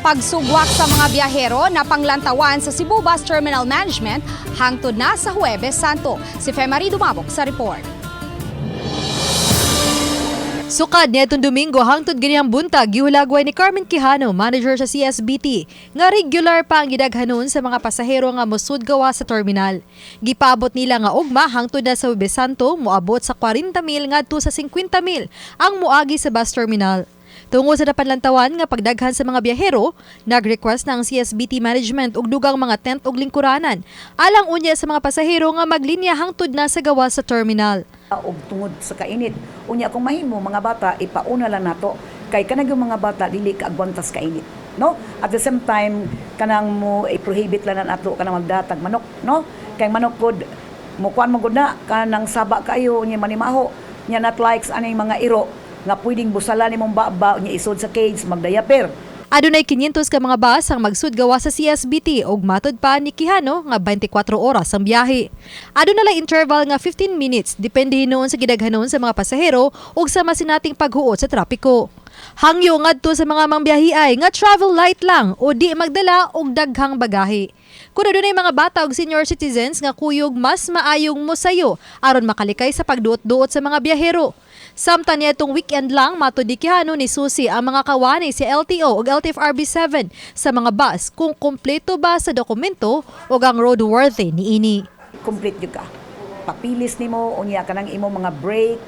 Pagsugwak sa mga biyahero na panglantawan sa Cebu Bus Terminal Management hangtod na sa Huwebes Santo. Si Femari Dumabok sa report. Sukad niadtong Domingo hangtod ganihang buntag, gihulagway ni Carmen Quijano, manager sa CSBT, nga regular pa ang gidaghanon sa mga pasahero nga mosud gawas sa terminal. Gipaabot nila nga ugma hangtod na sa Huwebes Santo moabot sa 40 mil ngadto sa 50 mil ang moagi sa bus terminal. Tungod sa napanlantawan nga pagdaghan sa mga biyahero, nag-request na ang CSBT management og dugang mga tent og lingkuranan alang unya sa mga pasahero nga maglinya hangtod na sa gawas sa terminal. Og tungod sa kainit, unya kung mahimo, mga bata ipauna lang nato kay kanang yung mga bata dili kaagwantas kainit, no? At the same time, kanang mo i-prohibit lang na nato kanang magdatag manok, no, kay manok pod mo kuan mo gud na kanang saba kayo, nya manimaho nya, not likes aning mga iro nga pwedeng busalan nimong baba, nya isod sa cage, magdayaper. Adunay 500 ka mga bus ang magsud gawas sa CSBT ug matod pa ni Quijano nga 24 oras ang biyahe. Aduna lay interval nga 15 minutes, depende hinuon sa gidaghanon sa mga pasahero ug sa masinating paghuot sa trapiko. Hangyo ngadto sa mga mangbiyahe nga travel light lang o di magdala og daghang bagahe. Kun adunay mga bata ug senior citizens nga kuyog, mas maayong mosayo aron makalikay sa pagduot-duot sa mga biyahero. Samtang niadtong weekend lang, matod ni Quijano, nisusi ang mga kawani sa LTO ug LTFRB 7 sa mga bus kung kumpleto ba sa dokumento ug ang roadworthy niini. Complete gyud ka papilis nimo, unya kanang imo mga brake,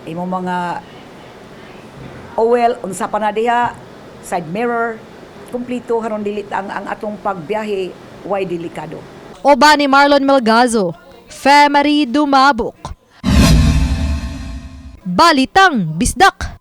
imo mga oil, unsa pa na diha, side mirror, kumpleto haron dili ang atong pagbiyahe way delikado. Uban ni Marlon Melgazo, Femary Dumabok. Balitang Bisdak!